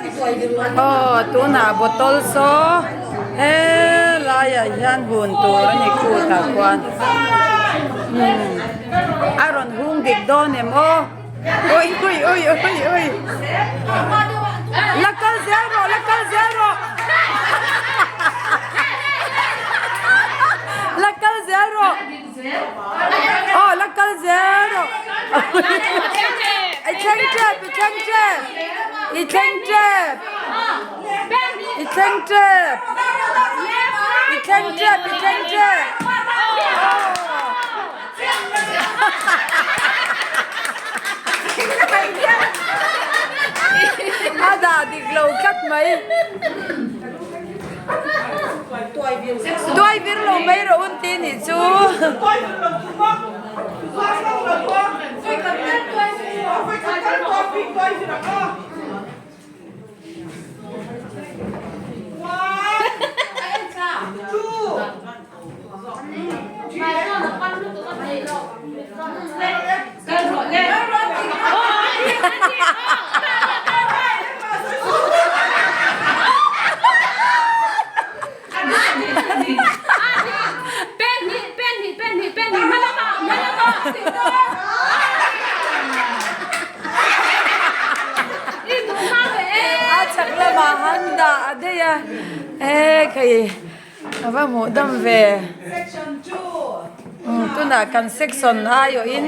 Aw tunah bottle saw helaiah hian hun tur a ni khutah khuan a rawn hung dik dawn em aw ui ui ui ui ui la kal zel rawh la kal zel rawh la kal zel rawh. Aw la kal zel rawh I thleng tep i thleng tep i thleng tep i thleng tep i thleng tep i thleng tep A dah dik lo tlat mai. Tuai vir lo mai rawh un ti nih chu. A chak lamah han dah a daih a, e khai. A va hmuh dam ve. Tunah kan section aiawhin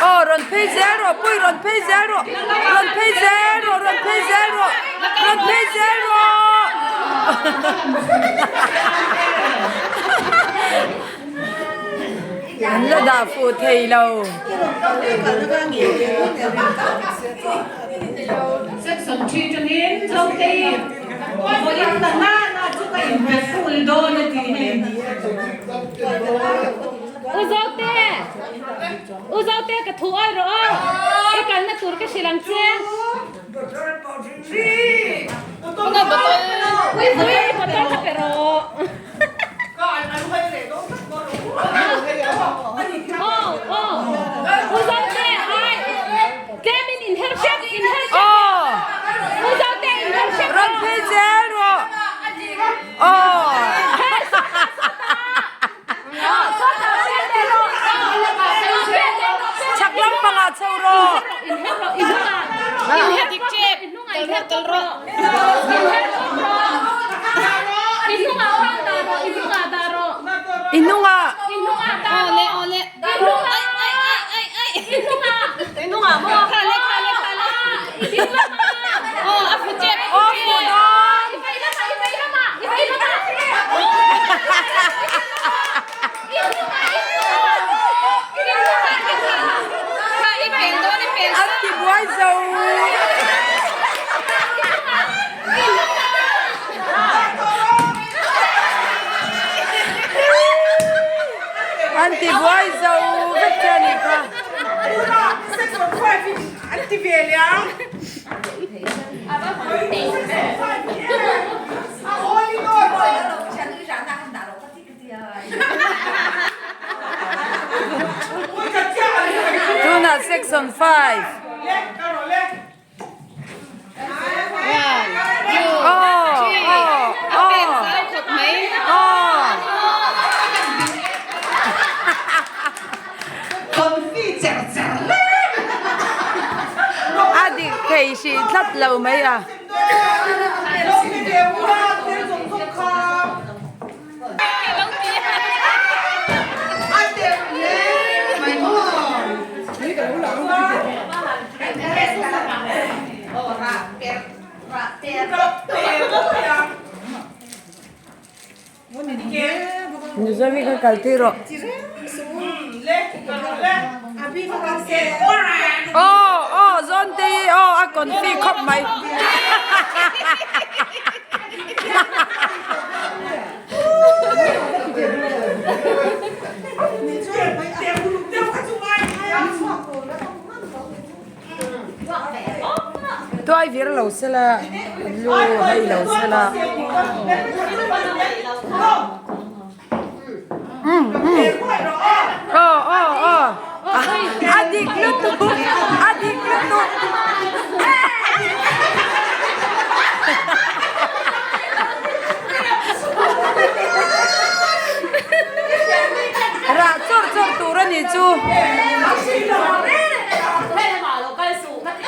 Aw rawn phei zel rawh pui rawn phei zel rawh rawn phei zel rawh rawn phei zel rawh rawn phei zel rawh an la dah fuh thei lo. U Zote ka thu awi rawh aw, i kalna tur ka hrilh ang che. Ui bottle ka pe rawh. Aw aw U Zote ai tlem in inher hrep inher hrep. U Zote inher hrep rawh. Rawn phei zel rawh. Aw. Chhak lampangah chho rawh. I hnungah. Aw fuh dawn. An ti buai zo. An ti buai zo vek che a nih kha. Tunah section 5. A dik thei hrih tlat lo mai a. Mizoram hi ka kal tir rawh. Aw aw zawn te hi aw a confi khawp mai. Tuai vir lo sela an. Lu hei lo sela. Aw aw aw a dik lutuk a dik lutuk. Rah chawr chawr tur a nih chu.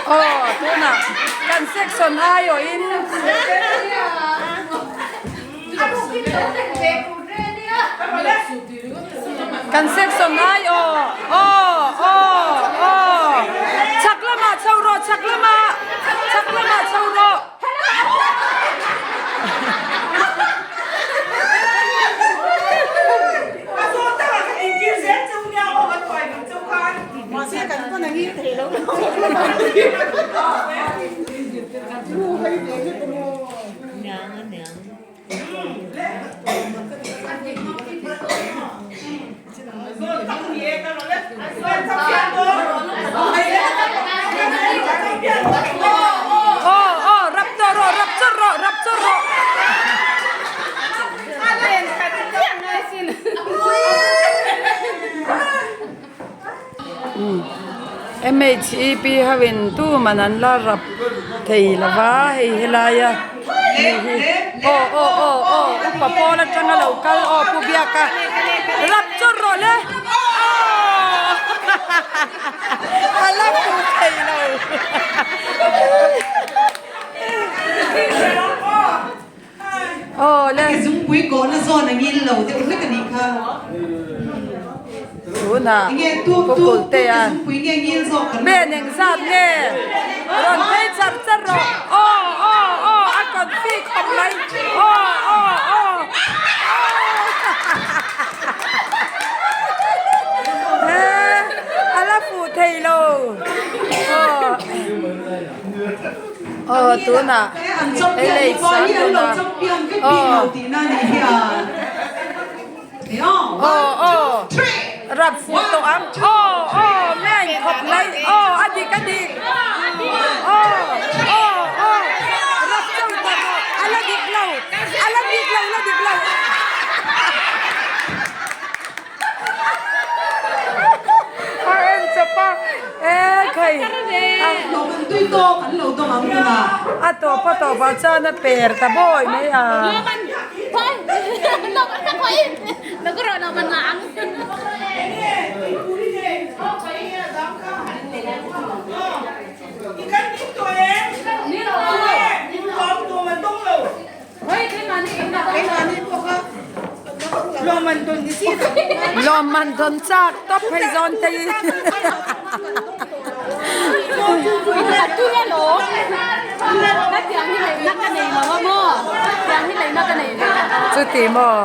Aw tunah kan section aiawhin. Kan section ai aw aw aw aw chak lamah chho rawh chak lamah chak lamah chho rawh. Aw aw rap tawh rawh rap chawrh rawh rap chawrh rawh. MHEP ho in tuman an la rap thei lo va hei helaia mi hi aw aw aw aw upa pawl atanga lo kal aw pu biaka rap chawrh rawh le aw a la pu thei lo. Aw le. Ke zungpui kawhna zawn a ngil lo deuh hlek a nih kha. Tunah Enge tu Pu tu tu Kultea ke zungpui nge ngil zawk kan Ben engzat nge rawn phei char char rawh. Aw aw aw a confi khawp mai. Aw aw aw aw a la fuh thei lo. Aw. Aw tunah hei lei sang tunah aw aw aw rap fuh tawh ang aw aw main khawp mai aw a dik a dik aw aw aw rap chauh tawh rawh a la dik lo a la dik lo la dik lo. A en chawp a e khai a tawp a tawp ah chuan a per ta bawi mai a. Lawmman dawn chak tawp phei zawn te hi. Chuti maw?